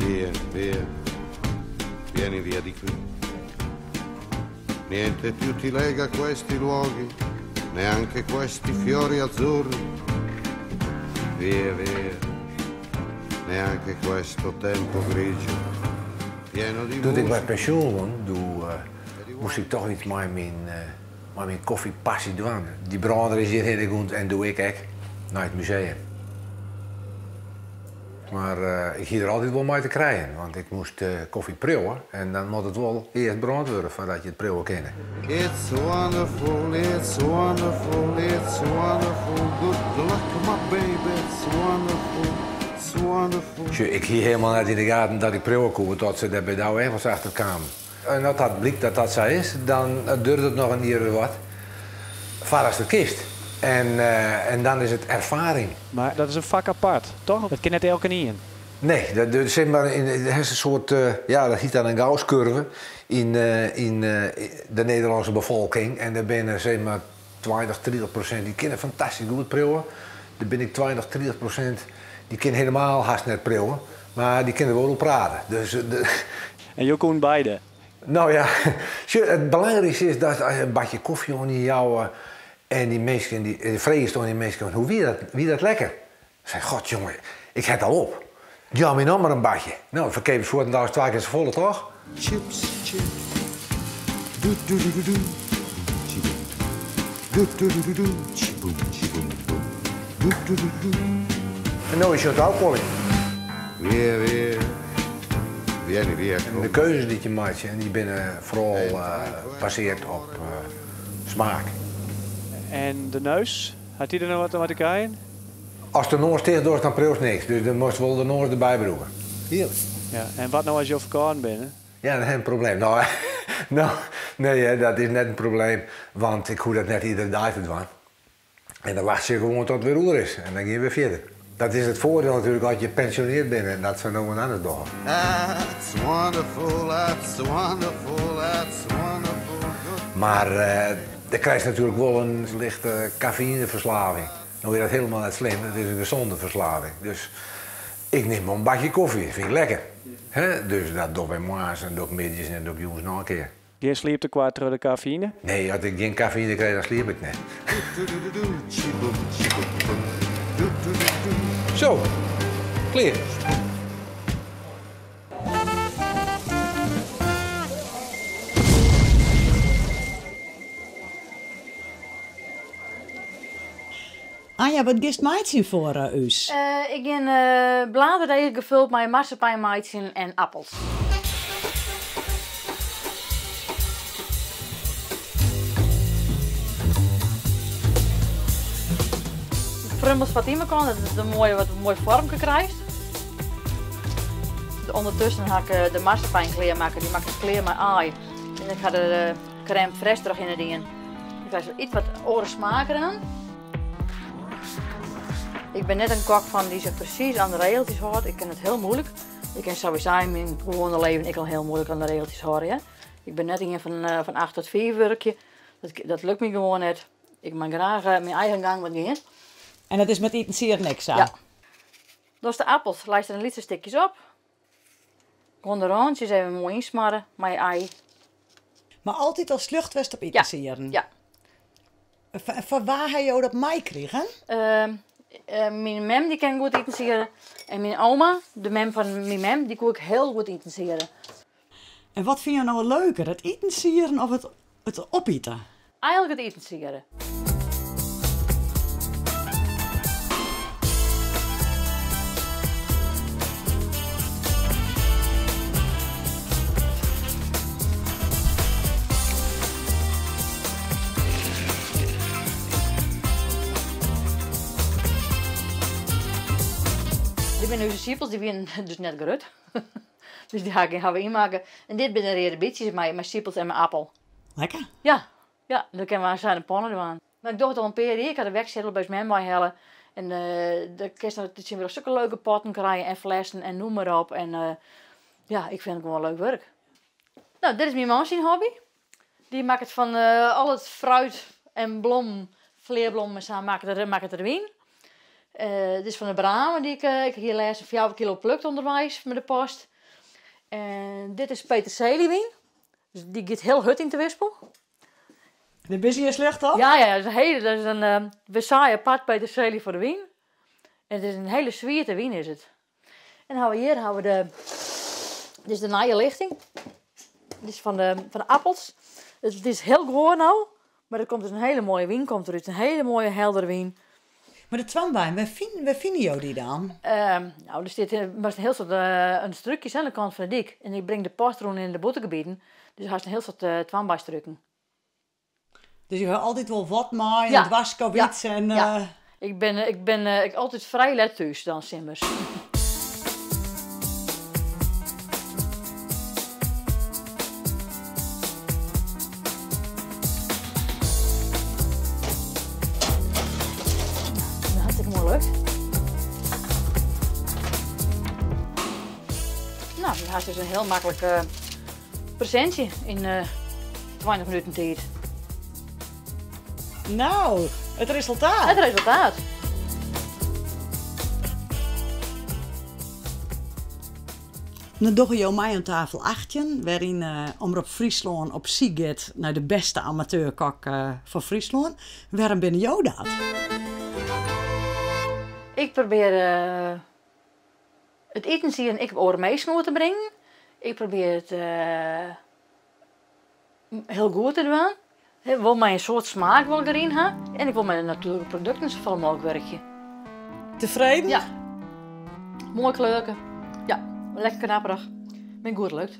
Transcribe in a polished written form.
Via, via, vieni via di qui. Niente più ti lega questi luoghi, neanche questi fiori azzurri. Via, via, neanche questo tempo grigio, pieno di Doe't ik musica. mei pensjoen gong, doe moast ik toch iets mei myn, mei myn kofjepassy dwaan. Dy brâner is hjirhinne gong en doe ik ek, nei it museum. Mar ik hie der altyd wol mei te krijen, want ik moast kofje priuwe en dan moat it wol earst brând wurde foardat je it priuwe kinne. It's wonderful, it's wonderful, it's wonderful, good luck my baby, it's wonderful, it's wonderful. Sjoch, ik hie hielendal net yn de gaten dat ik priuwe koe tot se dêr by Douwe Egberts achter kamen. En as dat blykt dat dat sa is, dan duorret it noch in jier of wat foardatst it kinst. En, en dan is it erfaring. Mar dat is in fak apart, toch? Dat kin net elkenien. Nee, dat, dat, sis mar, yn, der is in soart, ja, dat hjit dan in Gausscurve yn, yn de Nederlânske befolking. En der binne sis mar 20, 30% dy kinne fantastysk goed priuwe. Der binne ek 20, 30% dy kinne hielendal hast net priuwe, mar dy kinne wol oer prate. Dus, de, En jo koenen beide? No ja, sjoch, it belangrykste is dat as je in bakje kofje oan dy jouwe en dy minsken, dy freegest oan dy minsken, hoe wie dat, wie dat lekker? Sei, god jonge, ik ha it al op. Jou my noch mar in bakje. No, ferkeapest fuortendaliks twa kear safolle, toch? Chips, chips. Do do do do do. Tjiboem. Do do do do do. Tjiboem, tjiboem, boem. Do do do do. En no is jo it ôfkuolling. Via, via. Vieni via. De keuzes dy't je meitsje, dy binne foaral basearre op smaak. En de neus, hat dy der noch wat mei te krijen? Ast de noas ticht dochst, dan priuwst niks. Dus dan moatst wol de noas derby brûke. Hearlik. Ja, en wat no as jo ferkâlden binne? Ja, dan ha in probleem. No, no, nee, hè, dat is net in probleem, want ik hoech dat net iedere dei te dwaan. En dan wachtsje je gewoan tot it wer oer is en dan gean je wer fierder. Dat is it foardiel natuerlik as je pensjonearre binne en dat se no wat anders dogge. That's wonderful, that's wonderful, that's wonderful. Good. Mar dan krijst natuerlik wol in lichte kafeïneferslaving. No is dat hielendal net slim, it is in gezonde ferslaving. Dus ik nim wol in bakje kofje, fyn ik lekker. Hè? Dus dat doch ik moarns en doch ik middeis en doch ik jûns noch in kear. Gjin slieptekoart troch de kafeïne? Nee, as ik gjin kafeïne krij, dan sliep ik net. Zo, klear. Anja, wat giest meitsjen foar ús? Ik gean bladerdeeg gevuld mei marsepein meitsjen en appels. Frummels wat yn mekoar, dat it in moai, wat in moai foarmke krijst. Undertusken ha ik de marsepein klearmakke. Dy makke ik klear mei aai. En ik ha de crème fraîche trochhinne dien. Dan krijst iets wat oare smaak deroan. Ik bin net in kok fan dy't sich presys oan de regeltsjes hâldt. Ik kin it hiel muoilik. Ik kin sawiesa yn myn gewoane leven ek al hiel muoilik oan de regeltsjes hâlde. Hear. Ik bin net ien fan acht tot fiif wurkje. Dat lukt my gewoan net. Ik mei graach myn eigen gang wat gean. En dat is met itensieden ek sa? Ja. Dus de appels leist der in lytse stikjes op. Gewoan de rântsjes even moai ynsmarre mei ei. Mar altyd al sljocht west op itensieden? Ja. Fan wa ha jo dat meikrigen? Myn mem dy kin goed itensiede en myn oma, de mem fan myn mem, dy koe ek hiel goed itensiede. En wat fine jo no leuker, it itensieden of it opiten? Eigenlik it itensieden. Dit binne ús sipels, dy wienen dus net grut. Dus dy ha ik hawwe ynmakke. En dit binne reade bytsjes mei sipels en mei appel. Lekker. Ja, ja, dat kinne we sa yn de panne dwaan. Mar ik doch it al in pear jier. Ik ha de weksjettel by ús mem weihelle. En dêr kinst dan tsjintwurdich sokke leuke potten krije en flessen en noem mar op. En ja, ik fyn it gewoan leuk wurk. No, dit is myn man syn hobby. Dy makket fan al it fruit en blommen, flearblommen en sa, makket er wyn. Dit is fan de bramen dy't ik, ik hie lêsten 4 kilo plukt ûnderweis mei de post. En dit is peterseliewyn. Dus dy giet hiel hurd yn Terwispel. De busy is slecht op? Ja, ja, dat is een hele, dat is een, we zaaien apart peterselie voor de wyn. En het is een hele swiete wyn is het. En dan hawwe we hjir hawwe we de, dit is de nije lichting. Dit is fan de appels. Dus it is hiel gewoan no, mar der komt dus in hele moaie wyn komt derút. In hele moaie heldere wyn. Mar de twambeien, wêr fine jo dy dan? No, der stiet moatst in hiel soad in strukjes oan de kant fan de dyk. En ik bring de post rûn yn de bûtengebieten. Dus hast in hiel soad twambeistruken. Dus je ha altyd wol wat mei, Ja. in dwarske of Ja. iets en, Ja. Ik bin altyd frij let thús dan simmers. Hartstikke moai lukt. Nou, dan hast dus in hiel maklik presintsje yn 20 minuten tiid. Nou, it resultaat. It resultaat. Dan dogge jo mei oan tafel 18, wêryn Omrop Fryslân op syk giet nei de bêste amateurkok fan Fryslân. Wêrom binne jo dat? Ik probearje it itensieden ek op oare minsken oer te bringen. Ik probearje it hiel goed te dwaan. Ik wol mei in soad smaak wol ik deryn ha. En ik wol mei de natuerlike produkten safolle mooglik wurkje. Tefreden? Ja. Moai kleurke. Ja, lekker knapperich. Bin goed lukt.